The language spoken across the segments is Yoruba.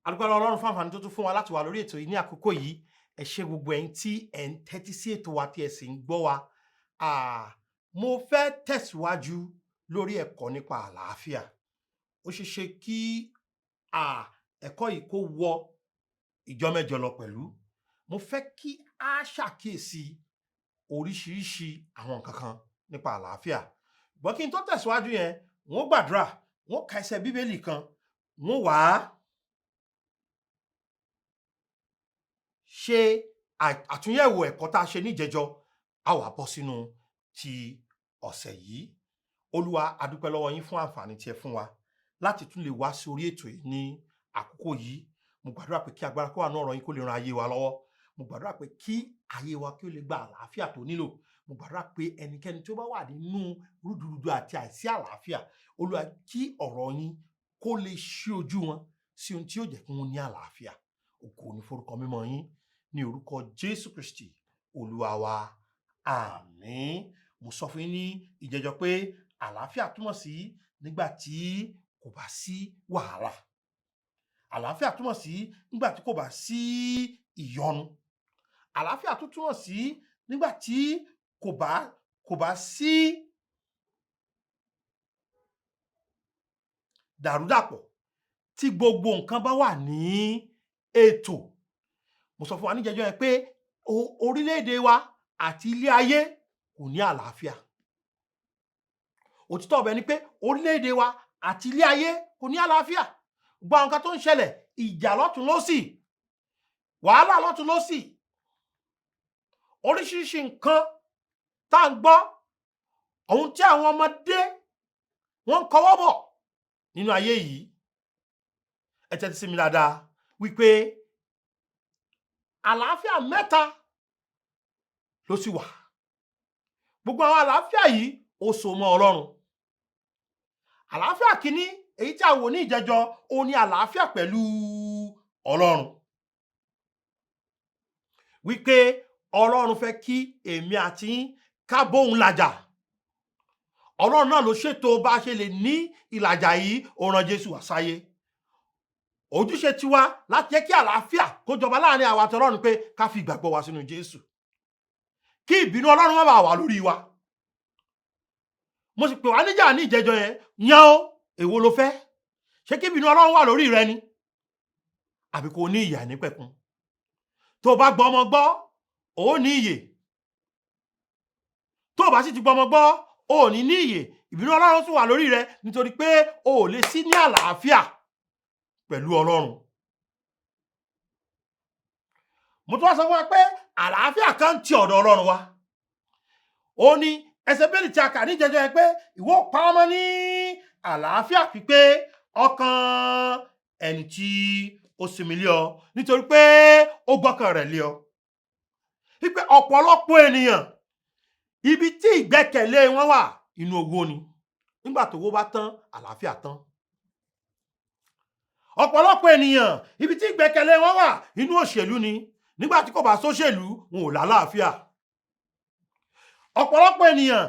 A dúpẹ́ lọ́wọ́ Ọlọ́run fún àǹfààní tó tún fún wa láti wà lórí ètò yìí ní àkókò yìí. Ẹ ṣé gbogbo ẹ̀yin tí ẹ̀ ń tẹ́tí sí ètò wa tí ẹ sì ń gbọ́ wa. Mo fẹ́ tẹ̀síwájú lórí ẹ̀kọ́ nípa àlàáfíà. Ó ṣeé ṣe kí ẹ̀kọ́ yìí kó wọ ìjọ mẹ́jọ lọ pẹ̀lú. Mo fẹ́ kí a ṣàkíyèsí oríṣiríṣi àwọn nǹkan kan nípa àlàáfíà. Ṣùgbọ́n kí n tó tẹ̀síwájú yẹn, wọ́n gbàdúrà, wọ́n ka ẹsẹ̀ Bíbélì kan, wọ́n wá ṣe àtúnyẹ̀wò ẹ̀kọ́ tá a ṣe níjẹjọ, a wá bọ́ sínú ti ọ̀sẹ̀ yìí. Olúwa, a dúpẹ́ lọ́wọ́ yín fún àǹfààní tí ẹ fún wa láti tún lè wá sí orí ètò yìí ní àkókò yìí. Mo gbàdúrà pé kí agbára kó wà ní ọ̀rọ̀ yín kó lè ran ayé wa lọ́wọ́. Mo gbàdúrà pé kí ayé wa kí ó lè gba àlàáfíà tó nílò. Mo gbàdúrà pé ẹnikẹ́ni tí ó bá wà nínú rúdurùdu àti àìsí àlàáfíà, Olúwa, kí ọ̀rọ̀ yín kó lè ṣí ojú wọn sí ohun tí yóò jẹ́ kí wọ́n ní àlàáfíà. Ògo ni forúkọ mímọ́ yín, ní orúkọ Jésù Kristi Olúwa wa. Àmín. Mo sọ fún yín ní ìjẹjọ pé àlàáfíà túmọ̀ sí nígbà tí kò bá sí wàhálà. Àlàáfíà túmọ̀ sí nígbà tí kò bá sí ìyọnu. Àlàáfíà tún túmọ̀ sí nígbà tí kò bá sí dàrúdàpọ̀, tí gbogbo nǹkan bá wà ní ètò. Mo sọ fún wa níjẹjọ yẹn pé orílẹ̀-èdè wa àti ilé ayé kò ní àlàáfíà. Òtítọ́ ọbẹ̀ ni pé orílẹ̀-èdè wa àti ilé ayé kò ní àlàáfíà. Gbogbo àwọn nǹkan tó ń ṣẹlẹ̀, ìjà lọ́tùn lósì, wàhálà lọ́tùn lósì, oríṣiríṣi nǹkan tá à ń gbọ́, ohun tí àwọn ọmọdé wọ́n ń kọwọ́ bọ̀ nínú ayé yìí. Ẹ tẹ́tí sí mi dáadáa wípé àlàáfíà mẹ́ta ló sì wà. Gbogbo àwọn àlàáfíà yìí ó so mọ́ Ọlọ́run. Àlàáfíà kìíní, èyí tí a wò ní ìjẹjọ, ó ní àlàáfíà pẹ̀lú Ọlọ́run. Wípé Ọlọ́run fẹ́ kí èmi àti yín ká bóun làjà. Ọlọ́run náà ló ṣètò bá a ṣe lè ní ìlàjà yìí, ó rán Jésù wá sáyé. Ojúṣe tiwa láti jẹ́ kí àlàáfíà kó jọba láàrin àwa àti Ọlọ́run pé ká fi ìgbàgbọ́ wa sínú Jésù, kí ìbínú Ọlọ́run má bàa wà lórí wa. Mo sì pè wá níjà ní ìjẹjọ yẹn, yan o, èwo ló fẹ́? Ṣé kí ìbínú Ọlọ́run wà lórí rẹ ni? Àbí kò ní ìyà nípẹ̀kun? Tó o bá gbọ́ ọmọ gbọ́, ò ní ìyè. Tó o bá sì ti gbọ́ ọmọ gbọ́, ò ní ní ìyè. Ìbínú Ọlọ́run tún wà lórí rẹ nítorí pé o ò lè sí ní àlàáfíà pẹ̀lú Ọlọ́run. Mo tún wá sọ fún wa pé àlàáfíà kan ti ọ̀dọ̀ Ọlọ́run wá. Ó ní ẹsẹ̀ bẹ́ẹ̀lì tí a kà ní jẹjọ yẹn pé ìwọ pa ọmọ ní àlàáfíà pípé ọkàn ẹni tí ó sinmi lé ọ, nítorí pé ó gbọ́kàn rẹ̀ lé ọ. Wípé ọ̀pọ̀lọpọ̀ ènìyàn ibi tí ìgbẹ́kẹ̀lé wọn wà inú owó ni. Nígbà tó owó bá tán, àlàáfíà tán. Ọ̀pọ̀lọpọ̀ ènìyàn ibi tí ìgbẹ́kẹ̀lé wọn wà inú òṣèlú ni. Nígbà tí kò bá sóṣèlú, wọn ò lálàáfíà. Ọ̀pọ̀lọpọ̀ ènìyàn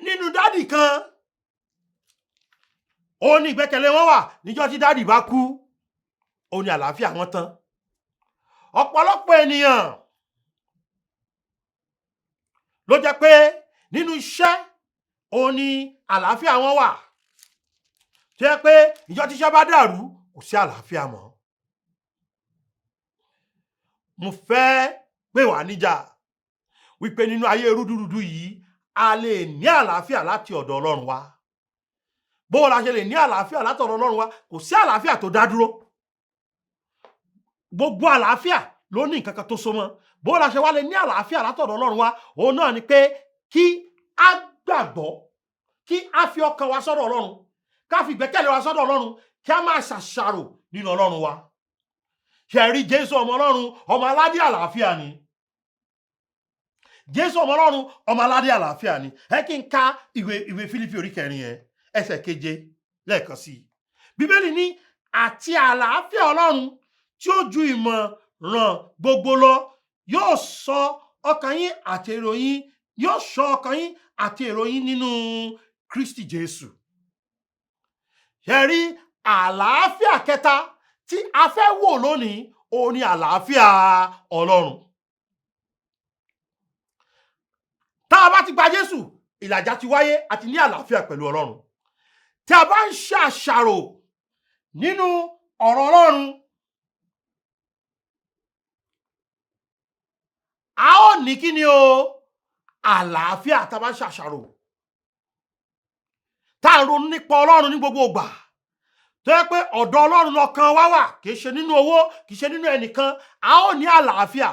nínú dádì kan, ó ní ìgbẹ́kẹ̀lé wọn wà. Níjọ́ tí dádì bá kú, ó ní àlàáfíà wọn tán. Ọ̀pọ̀lọpọ̀ ènìyàn ló jẹ́ pé nínú iṣẹ́ ó ní àlàáfíà wọn wà, tó jẹ́ pé ìjọ́ tí iṣẹ́ bá dàrú, kò sí àlàáfíà mọ́. Mo fẹ́ pè wá níjà wípé nínú ayé rúdurùdu yìí, a lè ní àlàáfíà láti ọ̀dọ̀ Ọlọ́run wa. Bó la ṣe lè ní àlàáfíà láti ọ̀dọ̀ Ọlọ́run wa? Kò sí àlàáfíà tó dá dúró. Gbogbo àlàáfíà ló ní nǹkan kan tó so mọ́. Bó la ṣe wá lè ní àlàáfíà láti ọ̀dọ̀ Ọlọ́run wa? Òun náà ni pé kí a gbàgbọ́, kí a fi ọkàn wa sọ́dọ̀ Ọlọ́run, ká fi ìgbẹ́kẹ̀lé wa sọ́dọ̀ Ọlọ́run, kí a máa ṣàṣàrò nínú Ọlọ́run wa. Ṣe rí Jésù ọmọ Ọlọ́run, ọmọ aládé àlàáfíà ni. Jésù ọmọ Ọlọ́run, ọmọ aládé àlàáfíà ni. Ẹ kí n ka ìwé Fílípì orí kẹrin yẹn, ẹsẹ̀ keje lẹ́ẹ̀kan sí i. Bíbélì ní àti àlàáfíà Ọlọ́run tí ó ju ìmọ̀ràn gbogbo lọ yóò sọ ọkàn yín àti èrò yín, yóò sọ ọkàn yín àti èrò yín nínú Kristi Jésù. Ṣe rí àlàáfíà kẹta tí tí a fẹ́ wò lónìí òun ni àlàáfíà Ọlọ́run. Tá a bá ti gba Jésù, ìlàjà ti wáyé, àti ní àlàáfíà pẹ̀lú Ọlọ́run. Tí a bá ń ṣàṣàrò nínú ọ̀rọ̀ Ọlọ́run, a ó ní kí ni o? Àlàáfíà. Tá a bá ń ṣàṣàrò, tá a ronú nípa Ọlọ́run ní gbogbo ìgbà, tó yẹ pé ọ̀dọ̀ Ọlọ́run lọ́kàn wá wà, kì í ṣe nínú owó, kì í ṣe nínú ẹnìkan, a ó ní àlàáfíà,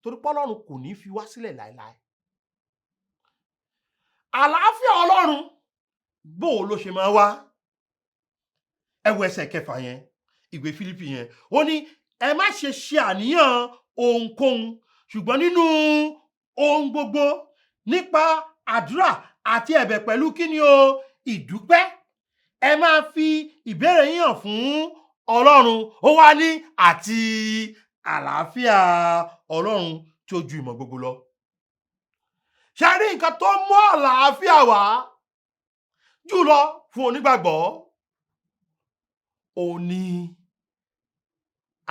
torí pé Ọlọ́run kò ní fi wá sílẹ̀ láéláé. Àlàáfíà Ọlọ́run, bó o ló ṣe máa wá? Ẹ wo ẹsẹ̀ kẹfà yẹn, ìwé Fílípì yẹn. Ó ní ẹ má ṣe ṣe àníyàn ohunkóhun, ṣùgbọ́n nínú ohun gbogbo, nípa àdúrà àti ẹ̀bẹ̀ pẹ̀lú kí ni o? Ìdúpẹ́, ẹ máa fi ìbéèrè yín hàn fún Ọlọ́run. Ó wá ní àti àlàáfíà Ọlọ́run tí ó ju ìmọ̀ gbogbo lọ. Ṣe rí nǹkan tó mú àlàáfíà wá jùlọ fún onígbàgbọ́? Ó ní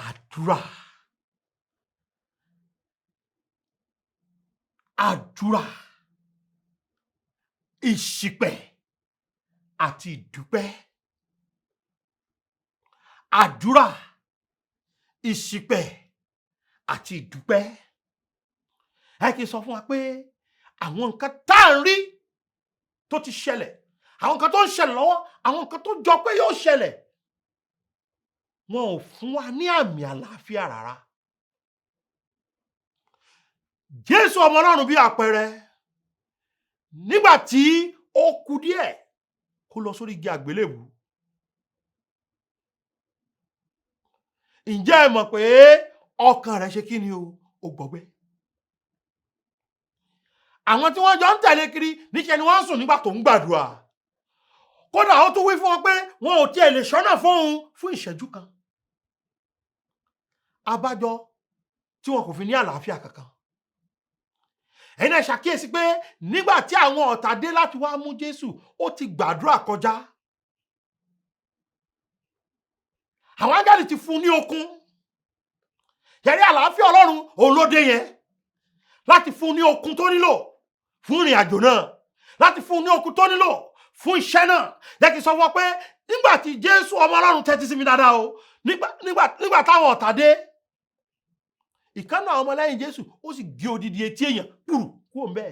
àdúrà. Àdúrà, ìṣìpẹ̀ àti ìdúpẹ́. Àdúrà, ìṣìpẹ̀ àti ìdúpẹ́. Ẹ kì í sọ fún wa pé àwọn nǹkan tá à ń rí tó ti ṣẹlẹ̀, àwọn nǹkan tó ń ṣẹlẹ̀ lọ́wọ́, àwọn nǹkan tó jọ pé yóò ṣẹlẹ̀, wọn ò fún wa ní àmì àlàáfíà rárá. Jésù ọmọ Ọlọ́run, bí àpẹẹrẹ, nígbà tí ó kù díẹ̀ kó lọ sórí igi àgbélébù, ǹjẹ́ ẹ mọ̀ pé ọkàn rẹ̀ ṣe kí ni o? Ó gbọgbẹ́. Àwọn tí wọ́n jọ ń tẹ̀lé kiri, níṣẹ́ ni wọ́n ń sùn nígbà tó ń gbàdúrà. Kódà ó tún wí fún wọn pé wọn ò tiẹ̀ lè ṣọ́nà fóun fún ìṣẹ́jú kan. Abájọ tí wọn kò fi ní àlàáfíà kankan. Ẹ̀yin náà ṣàkíyèsí pé nígbà tí àwọn ọ̀tá dé láti wá mú Jésù, ó ti gbàdúrà kọjá. Àwọn áńgẹ́lì ti fún un ní okun. Yẹ̀rí àlàáfíà Ọlọ́run òun ló dé yẹn láti fún un ní okun tó nílò fún ìrìn àjò náà, láti fún un ní okun tó nílò fún iṣẹ́ náà. Jẹ́ kí n sọ fún ọ pé nígbà tí Jésù ọmọ Ọlọ́run, tẹ́tí sí mi dáadáa o, nígbà táwọn ọ̀tá dé, ìkànnà àwọn ọmọlẹ́yìn Jésù ó sì gé odidi etí èèyàn kúrú kúrò ńbẹ̀.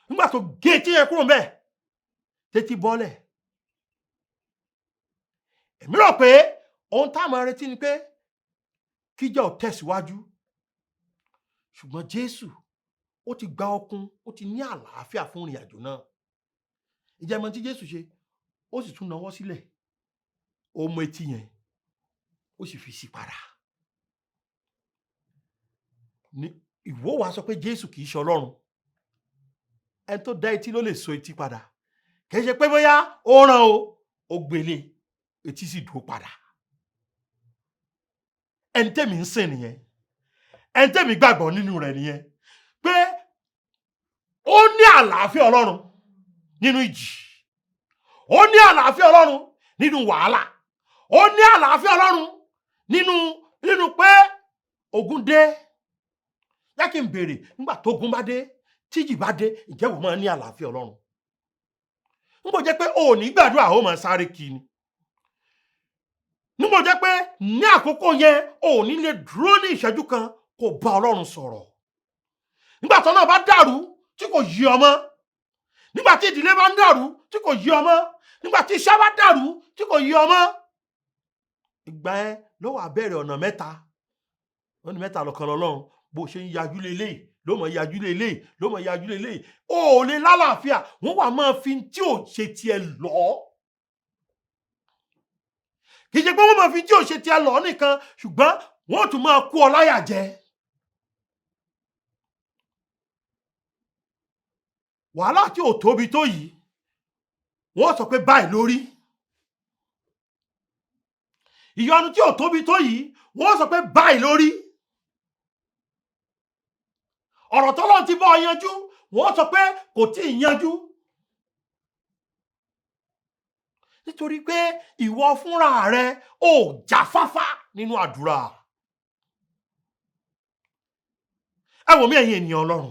Nígbà tó gé etí yẹn kúrò ńbẹ̀, tẹ́tí bọ́lẹ̀. Èmi rò pé ohun tá a máa retí ni pé kíjà ò tẹ̀síwájú, ṣùgbọ́n Jésù ó ti gba okun, ó ti ní àlàáfíà fún ìrìn àjò náà. Ìjẹ́ mọ̀ tí Jésù ṣe? Ó sì tún nawọ́ sílẹ̀, ó mú etí yẹn, ó sì fi sí padà. Ní ìwọ wàá sọ pé Jésù kì í ṣe Ọlọ́run? Ẹni tó dá etí ló lè so etí padà. Kì í ṣe pé bóyá ó ràn o, ó gbélé etí sì dúró padà. Ẹni tẹ́mi ń sìn nìyẹn, ẹni tẹ́mi gbàgbọ́ nínú rẹ̀ nìyẹn, pé ó ní àlàáfíà Ọlọ́run nínú ìjì, ó ní àlàáfíà Ọlọ́run nínú wàhálà, ó ní àlàáfíà Ọlọ́run nínú pé ogun dé. Jẹ́ kí n béèrè, nígbà tógun bá dé, tíjì bá dé, ǹjẹ́ wọ́n máa ní àlàáfíà Ọlọ́run? N kò jẹ́ pé o ò ní gbàdúrà, ó máa sáré kiri ni. Nígbà jẹ́ pé ní àkókò yẹn o ò ní lè dúró ní ìṣẹ́jú kan kó bá Ọlọ́run sọ̀rọ̀. Nígbà tó náà bá dàrú tí kò yí ọmọ, nígbà tí ìdílé bá ń dàrú tí kò yí ọmọ, nígbà tí iṣẹ́ bá dàrú tí kò yí ọmọ, ìgbà yẹn ló wà bẹ̀rẹ̀ ọ̀nà mẹ́ta. Ọ̀nà mẹ́ta lọ́kàn lọ́lọ́run. Bó ṣe ń yajú lélẹ́yìí ló mọ̀ yajú lélẹ́yìí ló mọ̀ yajú lélẹ́yìí, o ò lè lálàáfíà. Wọ́n wà máa fi tí ò ṣe tiẹ̀ lọ. Kì í ṣe pé wọ́n máa fi tí ò ṣe tiẹ̀ lọ nìkan, ṣùgbọ́n wọ́n tún máa kó ọ láyà jẹ. Wàhálà tí ò tóbi tó yìí, wọ́n sọ pé báyìí lórí. Ìyọnu tí ò tóbi tó yìí, wọ́n sọ pé báyìí lórí. Ọ̀rọ̀ tọ́lọ́run ti bọ́ ọ yanjú, wọ́n sọ pé kò tí ì yanjú. Nítorí pé ìwọ fúnra rẹ ò jáfáfá nínú àdúrà. Ẹ wò mí, ẹ̀yin ènìyàn Ọlọ́run,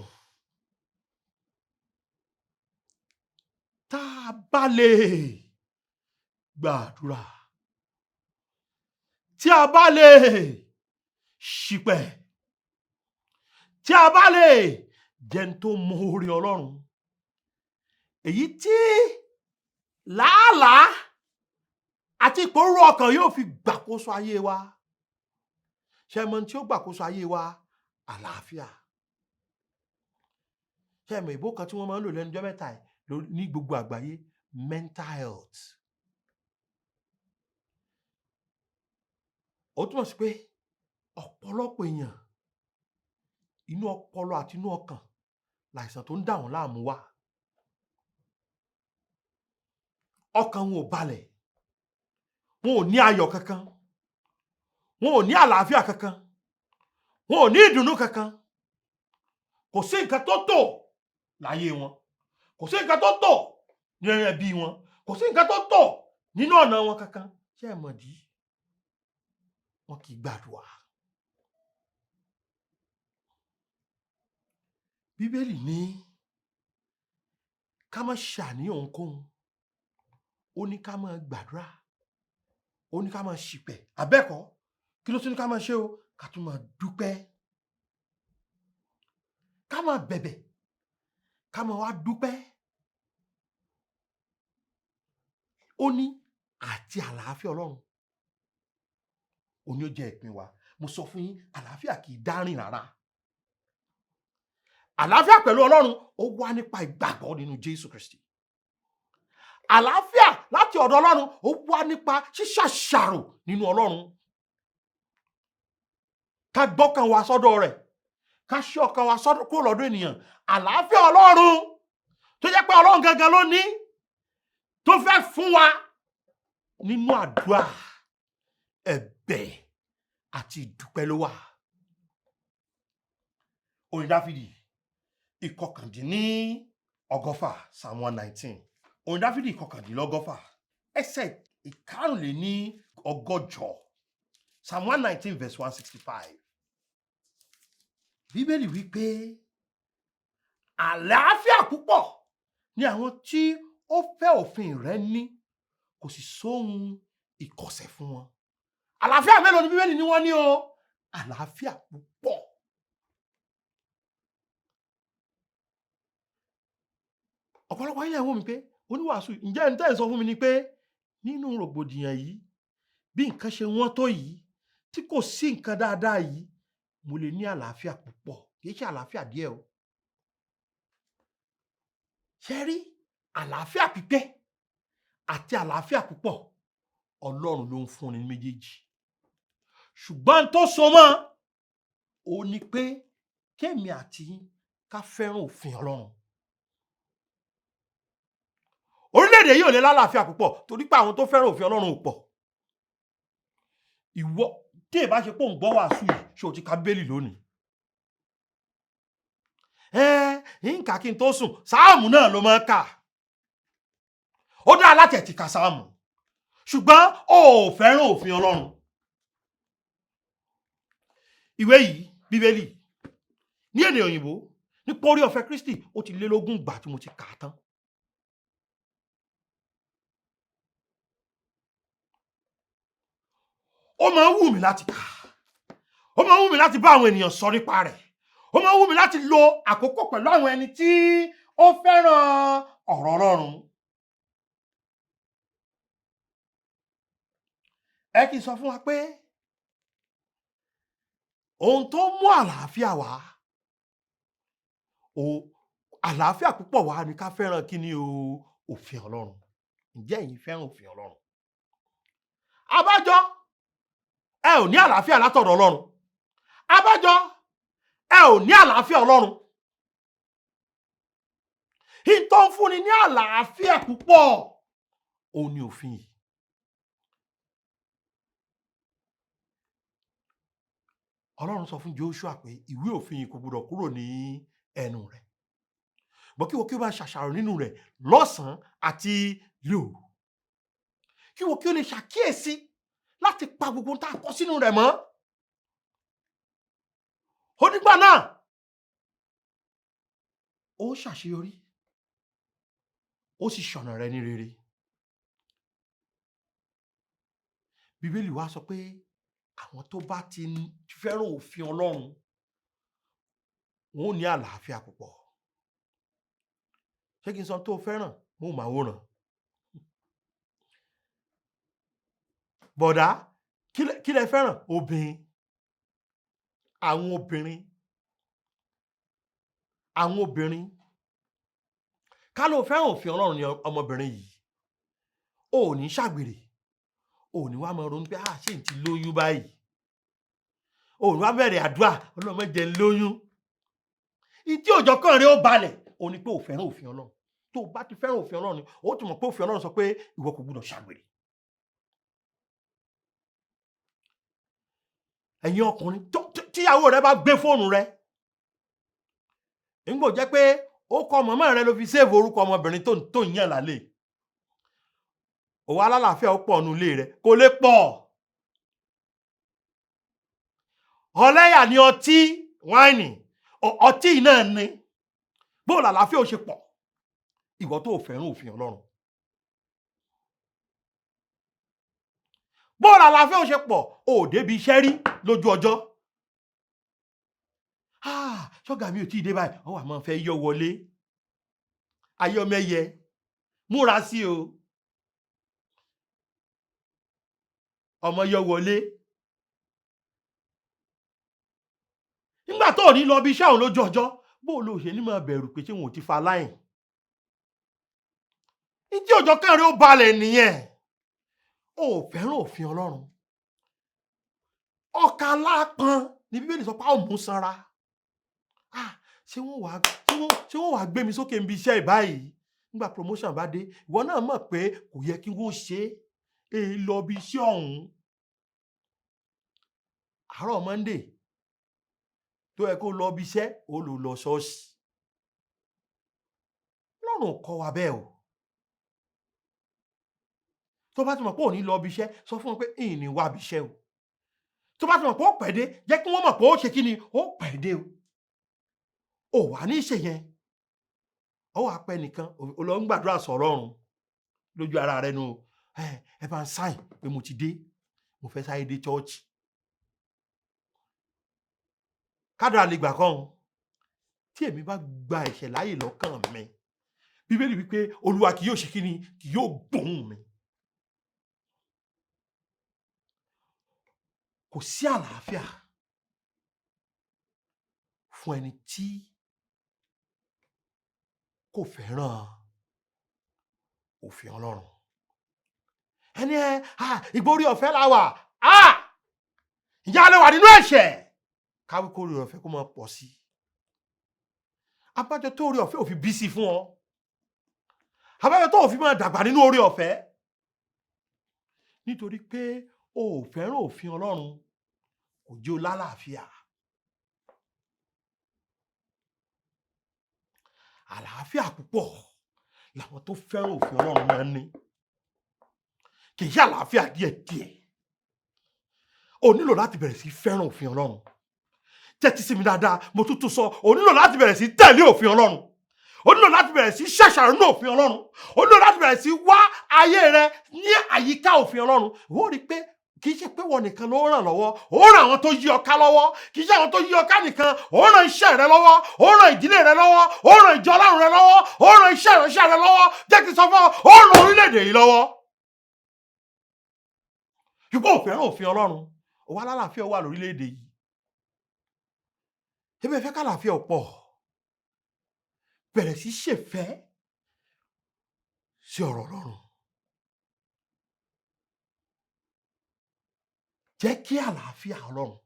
tá a bá lè gbàdúrà, tí a bá lè ṣìpẹ̀, tí a bá lè jẹun tó mọ oore Ọlọ́run, èyí tí làálàá àti ìpòrúru ọkàn yóò fi gbàkóso ayé wa. Ṣé ẹ mọ̀ tí ó gbàkóso ayé wa? Àlàáfíà. Ṣé ẹ mọ̀ ìbò kan tí wọ́n máa ń lò lẹ́nu ọjọ́ mẹ́ta yìí ní gbogbo àgbáyé? Mental health. Ó túmọ̀ sí pé ọ̀pọ̀lọpọ̀ èèyàn inú ọpọlọ àti inú ọkàn láìsàn tó ń dà wọ́n láàmú wá. Ọkàn wọn ò balẹ̀, wọn ò ní ayọ̀ kankan, wọn ò ní àlàáfíà kankan, wọn ò ní ìdùnnú kankan. Kò sí nǹkan tó tò láyé wọn, kò sí nǹkan tó tò nínú ẹbí wọn, kò sí nǹkan tó tò nínú ọ̀nà wọn kankan. Ṣé ẹ mọ̀ dí? Wọn kì í gbàdúrà. Bíbélì ní ká má ṣàníyàn ohunkóhun, ó ní ká máa gbàdúrà, ó ní ká máa ṣìpẹ̀. Àbẹ́ẹ̀kọ́, kí ló tún ní ká máa ṣe o? Ká tún máa dúpẹ́, ká máa bẹ̀bẹ̀, ká máa wá dúpẹ́. Ó ní àti àlàáfíà Ọlọ́run ó ní ó jẹ́ ìpín wa. Mo sọ fún yín, àlàáfíà kì í dárìn rárá. Àlàáfíà pẹ̀lú Ọlọ́run ó wá nípa ìgbàgbọ́ nínú Jésù Kristi. Àlàáfíà láti ọ̀dọ̀ Ọlọ́run ó wá nípa ṣíṣàṣàrò nínú Ọlọ́run. Ká gbọ́kàn wa sọ́dọ̀ rẹ̀, ká ṣí ọkàn wa sọ́dọ̀ kúrò lọ́dọ̀ ènìyàn. Àlàáfíà Ọlọ́run tó jẹ́ pé Ọlọ́run gangan ló ní, tó fẹ́ fún wa nínú àdúrà, ẹ̀bẹ̀ àti ìdúpẹ́ ló wà. Orin Dáfídì 119, Psalm 119. Orin Dáfídì 119, ẹsẹ̀ 165, Psalm 119 verse 165. Bíbélì wí pé àlàáfíà púpọ̀ ni àwọn tí ó fẹ́ òfin rẹ̀ ní, kò sì sóhun ìkọ̀sẹ̀ fún wọn. Àlàáfíà mélòó ni Bíbélì ní wọ́n ní o? Àlàáfíà púpọ̀. Ọ̀pọ̀lọpọ̀ ilé ẹ̀wọ̀n mi pé oníwàásù, ǹjẹ́ ẹni tẹ́ ẹ̀ sọ fún mi ni pé nínú rògbòdìyàn yìí, bí nǹkan ṣe wọ́n tó yìí, tí kò sí nǹkan dáadáa yìí, mo lè ní àlàáfíà púpọ̀? Kì í ṣe àlàáfíà díẹ̀ o. Ṣé rí àlàáfíà pípé àti àlàáfíà púpọ̀, Ọlọ́run ló ń fúnni ní méjèèjì. Ṣùgbọ́n tó so mọ́ ó ní pé kémi àti yín ká fẹ́ràn òfin Ọlọ́run. Orílẹ̀-èdè yìí ò lè lálàáfíà púpọ̀ torí pé àwọn tó fẹ́ràn òfin Ọlọ́run ò pọ̀. Ìwọ tí ì bá ṣe pé òun gbọ́ wàásù yìí, ṣé o ti ka Bíbélì lónìí? Nǹka kí n tó sùn, sáàmù náà ló máa ń kà. Ó dáa láti ẹ̀ ti ka sáàmù, ṣùgbọ́n o ò fẹ́ràn òfin Ọlọ́run. Ìwé yìí, Bíbélì, ní èdè òyìnbó, nípa orí ọ̀fẹ́ Kristi, ó ti lé lógún ìgbà tí mo ti kà á tán. Ó máa ń wù mí láti kà á, ó máa ń wù mí láti bá àwọn ènìyàn sọ nípa rẹ̀, ó máa ń wù mí láti lo àkókò pẹ̀lú àwọn ẹni tí ó fẹ́ràn ọ̀rọ̀ Ọlọ́run. Ẹ kì í sọ fún wa pé ohun tó mú àlàáfíà wá, o àlàáfíà púpọ̀ wá ni ká fẹ́ràn kí ni o? Òfin Ọlọ́run. Ǹjẹ́ ẹ̀yin fẹ́ràn òfin Ọlọ́run? Abájọ ẹ ò ní àlàáfíà látọ̀dọ̀ Ọlọ́run. Abájọ ẹ ò ní àlàáfíà Ọlọ́run. Ìtọ́ ń fúnni ní àlàáfíà púpọ̀ òun ni òfin yìí. Ọlọ́run sọ fún Joshua pé ìwé òfin yìí kò gbọdọ̀ kúrò ní ẹnu rẹ̀, bọ́ kí wọ́n kí ó bá ṣàṣàrò nínú rẹ̀ lọ́sàn-án àti lóru. Kí wọ́n kí ó lè ṣàkíyèsí láti pa gbogbo tá a kọ sínú rẹ̀ mọ́. Onígbà náà ó ṣàṣeyọrí, ó sì ṣọ̀nà rẹ̀ ní rere. Bíbélì wa sọ pé àwọn tó bá ti fẹ́ràn òfin Ọlọ́run, wọn ò ní àlàáfíà púpọ̀. Ṣé kí n sọ tó fẹ́ràn? Mo máa wòran. Bọ̀dá, kí lẹ fẹ́ràn? Obìnrin. Àwọn obìnrin. Àwọn obìnrin. Ká ló fẹ́ràn òfin Ọlọ́run ni ọmọbìnrin yìí. O ò ní ṣàgbèrè. O ò ní wá máa ronú pé, ah, ṣé n ti lóyún báyìí? O ò ní wá bẹ̀rẹ̀ àdúrà, Ọlọ́run má jẹ́ n lóyún. Ìdí òjò kan rẹ̀ ó balẹ̀, o ní pé o fẹ́ràn òfin Ọlọ́run. Tó o bá ti fẹ́ràn òfin Ọlọ́run ni, o ti mọ̀ pé òfin Ọlọ́run sọ pé ìwọ kò gbúdọ̀ ṣàgbèrè. Ẹ̀yin ọkùnrin, tíyàwó rẹ bá gbé fóònù rẹ, nígbò jẹ́ pé ó kọ màmá rẹ ló fi séèfù orúkọ ọmọbìnrin tó ń yàn lálẹ́. Òwò alálàáfíà ó pọ̀ nù ilé rẹ, kò lè pọ̀. Ọlẹ́yà ni ọtí wáìnì, ọtí náà ni. Bóòlù àlàáfíà ó ṣe pọ̀, ìwọ tó fẹ́ràn òfin Ọlọ́run. Bóòlù àlàáfíà ó ṣe pọ̀, ò débi iṣẹ́ rí lójú ọjọ́. Ṣọ́gà mi ò tí ì dé báyìí, ó wà máa fẹ́ yọ wọlé. Ayọ́mẹ́yẹ, múra sí o. Ọmọ yọ wọlé. Nígbà tó ò ní lọ bí iṣẹ́ òun lójú ọjọ́, bó lo ṣe ní máa bẹ̀rù pé ṣé wọn ò ti fa láìn. Ìdí òjò kẹrin ó balẹ̀ nìyẹn. O ò fẹ́ràn òfin Ọlọ́run. Ọkà lápọn ni Bíbélì sọ pé a ó mú sanra. Ṣé wọ́n wàá gbé mi sókè níbi iṣẹ́ ìbáyìí? Nígbà promotion bá dé, ìwọ náà mọ̀ pé kò yẹ kí wọ́n ṣe é lọ bí iṣẹ́ ọ̀hún. Àárọ̀ Monday tó yẹ kó lọ bí iṣẹ́, ó lò lọ ṣọ́ọ̀ṣì. Ọlọ́run kọ́ wa bẹ́ẹ̀ o. Tó bá ti mọ̀ pé ò ní lọ bí iṣẹ́, sọ fún wọn pé ìyìn ní wá bí iṣẹ́ o. Tó bá ti mọ̀ pé ó pẹ́ dé, jẹ́ kí wọ́n mọ̀ pé ó ṣe kí ni, ó pẹ́ dé o. Ò wà ní ṣe yẹn. Ó wà pẹ́ nìkan, ó lọ ń gbàdúrà sọ̀rọ̀ ọ̀run lójú ara rẹ nu. Ẹ bá ń sáìn pé mo ti dé, mo fẹ́ sáré dé chọ́ọ̀chì. Kádàrá lè gbà kọ́ ọ́n. Tí èmi bá gba ẹ̀ṣẹ̀ láàyè lọ́kàn mi, Bíbélì wípé Olúwa kì yóò ṣe kí ni, kì yóò gbóhùn mi. Kò sí àlàáfíà fún ẹni tí kò fẹ́ràn òfin Ọlọ́run. Ẹni ẹ, ìgbórí ọ̀fẹ́ la wà. Ìyá lè wà nínú ẹ̀ṣẹ̀. Káwé kó orí ọ̀fẹ́ kó máa pọ̀ sí. Abájọ tó orí ọ̀fẹ́ ò fi bí sí fún ọ. Abájọ tó ò fi máa dàgbà nínú orí ọ̀fẹ́. Nítorí pé o ò fẹ́ràn òfin Ọlọ́run, kò jẹ́ o lálàáfíà. Àlàáfíà púpọ̀ làwọn tó fẹ́ràn òfin Ọlọ́run máa ń ní. Kì í ṣe àlàáfíà díẹ̀díẹ̀. O nílò láti bẹ̀rẹ̀ sí fẹ́ràn òfin Ọlọ́run. Tẹ́tí sí mi dáadáa, mo tún tún sọ, o nílò láti bẹ̀rẹ̀ sí tẹ̀lé òfin Ọlọ́run. O nílò láti bẹ̀rẹ̀ sí ṣàṣàrò nínú òfin Ọlọ́run. O nílò láti bẹ̀rẹ̀ sí wá ayé rẹ ní àyíká òfin Ọlọ́run. Ó rí i pé kì í ṣe pé wọ́n nìkan ló ràn lọ́wọ́, ó ràn àwọn tó yí ọ ká lọ́wọ́. Kì í ṣe àwọn tó yí ọ ká nìkan, ó ràn iṣẹ́ rẹ lọ́wọ́, ó ràn ìdílé rẹ lọ́wọ́, ó ràn ìjọ Ọlọ́run rẹ lọ́wọ́, ó ràn iṣẹ́ ìránṣẹ́ rẹ lọ́wọ́. Jẹ́ kí n sọ fún ọ, ó ràn orílẹ̀-èdè yìí lọ́wọ́. Ṣùgbọ́n ò fẹ́ràn òfin Ọlọ́run, ó wá lálàáfíà wà lórílẹ̀-èdè yìí. Ebi ẹ fẹ́ kálàáfíà pọ̀, bẹ̀rẹ̀ sí ṣèfẹ́ sí ọ̀rọ̀ Ọlọ́run. Jẹ́ kí àlàáfíà Ọlọ́run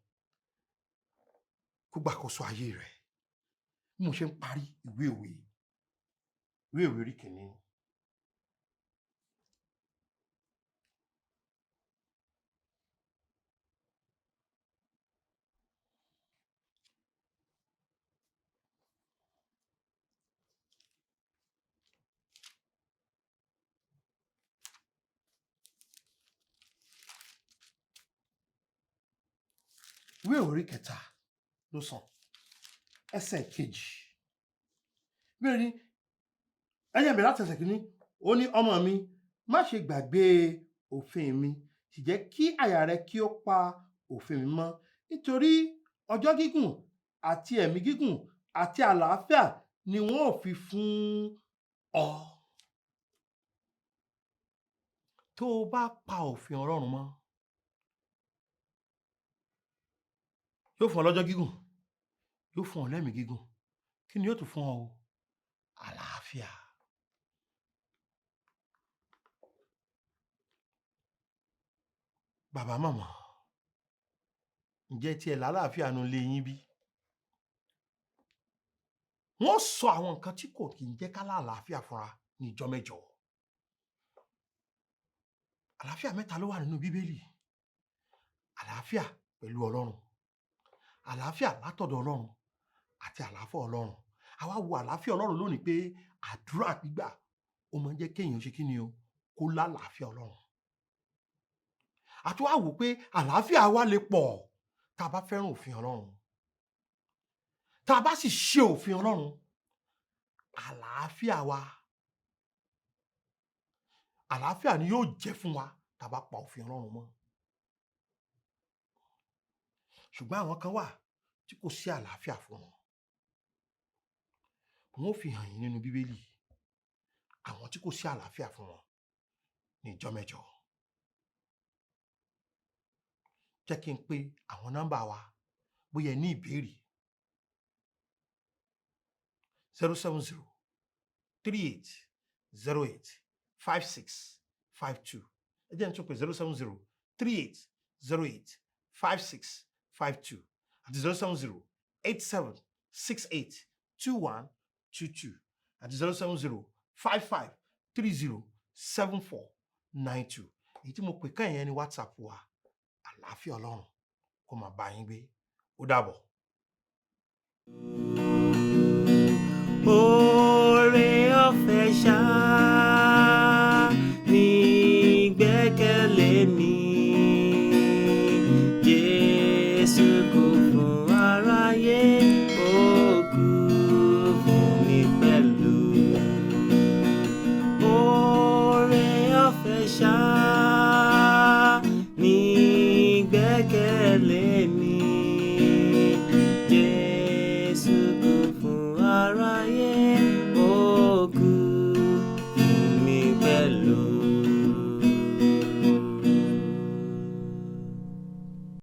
kó gbàkóso ayé rẹ̀. Bí mo ṣe ń parí ìwé òwe, ìwé òwe orí kìíní. Ìwé orí kẹta ló sọ, ẹsẹ̀ kejì. Bẹ́ẹ̀ ni, ẹyẹ mi láti ẹsẹ̀ kìíní, ó ní, ọmọ mi, má ṣe gbàgbé òfin mi, sì jẹ́ kí àyà rẹ kí ó pa òfin mi mọ́, nítorí ọjọ́ gígùn àti ẹ̀mí gígùn àti àlàáfíà ni wọ́n ò fi fún ọ. Tó o bá pa òfin Ọlọ́run mọ́, yóò fún ọ lọ́jọ́ gígùn, yóò fún ọ lẹ́mìí gígùn. Kí ni yóò tún fún ọ o? Àlàáfíà. Bàbá, màmá, ǹjẹ́ tiẹ̀ lálàáfíà nu lé yín bí? Wọ́n sọ àwọn nǹkan tí kò kì í jẹ́ ká lálàáfíà fúnra ní ìjọ mẹ́jọ. Àlàáfíà mẹ́ta ló wà nínú Bíbélì. Àlàáfíà pẹ̀lú Ọlọ́run, àlàáfíà látọ̀dọ̀ Ọlọ́run, àti àlàáfíà Ọlọ́run. Àwa wo àlàáfíà Ọlọ́run lónìí pé àdúrà gbígbà ó máa ń jẹ́ kéèyàn ṣe kí ni o, kó lálàáfíà Ọlọ́run. Àti wá wò pé àlàáfíà wa lè pọ̀ tá a bá fẹ́ràn òfin Ọlọ́run, tá a bá sì ṣe òfin Ọlọ́run, àlàáfíà wa, àlàáfíà ni yóò jẹ́ fún wa tá a bá pa òfin Ọlọ́run mọ́. Ṣùgbọ́n àwọn kan wà tí kò sí àlàáfíà fún wọn. Wọn ó fi hàn yín nínú Bíbélì àwọn tí kò sí àlàáfíà fún wọn ní ìjọ mẹ́jọ. Jẹ́ kí n pe àwọn nọ́mbà wa bóyá ẹ ní ìbéèrè. 070 38 08 56 52. Ẹ jẹ́ n tún pé 070 38 08 56 52 àti 070 87 68 21 22 àti 070 55 30 74 92. Èyí tí mo pè kàn yẹn ní WhatsApp wa. Àlàáfíà Ọlọ́run kó máa bá yín gbé. Ó dàbọ̀. Oore ọ̀fẹ́ ṣá ní gbẹ́kẹ̀lé mi. Jésù kò fún